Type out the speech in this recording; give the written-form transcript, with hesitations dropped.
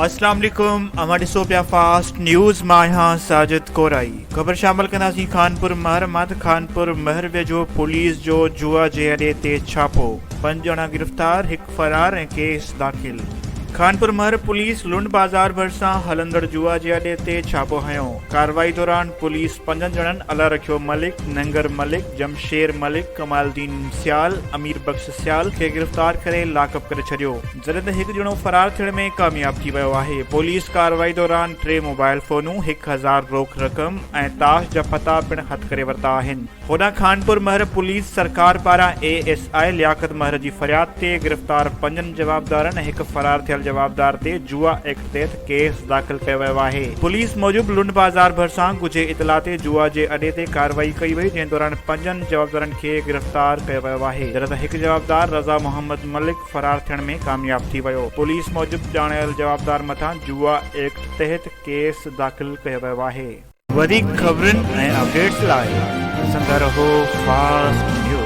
اسلام عليڪم اوهان ڏسو پيا فاسٽ نيوز مان آهيان ساجد ڪورائي خبر شامل ڪنداسين خانپور مهر مان ته خانپور مهر ويجهو پوليس جو جوا جي اڏي تي ڇاپو پنج ڄڻا گرفتار هڪ فرار ۽ ڪيس داخل خانپور مهر پوليس لنڊ بازار ڀرسان هلندڙ جوا جي اڏي تي ڇاپو هنيو ڪارروائي دوران پوليس پنجن ڄڻن الله رکيو ملڪ، ننگر ملڪ، جمشير ملڪ، ڪمال الدين سيال، امير بخش سيال کي گرفتار ڪري لاڪ اپ ڪري ڇڏيو، جڏهن ته هڪ ڄڻو فرار ٿيڻ ۾ ڪامياب ٿي ويو آهي. پوليس ڪارروائي دوران ٽي موبائل فونون، 1000 روڪ رقم ۽ تاش جا پتا پڻ هٿ ڪري ورتا آهن. هوڏانهن خانپور مهر پوليس سرڪار پاران A S I Liaquat Mehar جي فرياد تي گرفتار پنجن جوابدارن ۽ هڪ فرار ٿيل جوابدار تي جوا ايڪٽ تحت ڪيس داخل ڪيو ويو آهي. پوليس موجب لنڊ بازار ڀرسان ڳجهي اطلاع تي جوا جي اڏي تي ڪارروائي ڪئي وئي جنهن دوران پنجن جوابدارن کي گرفتار ڪيو ويو آهي جڏهن ته هڪ جوابدار رضا محمد ملڪ فرار ٿيڻ ۾ ڪامياب ٿي ويو. پوليس موجب ڄاڻايل جوابدار مٿان جوا ايڪٽ تحت ڪيس داخل ڪيو ويو آهي. وڌيڪ خبرن ۽ اپڊيٽس لاء ڏسندا رهو فاسٽ نيوز.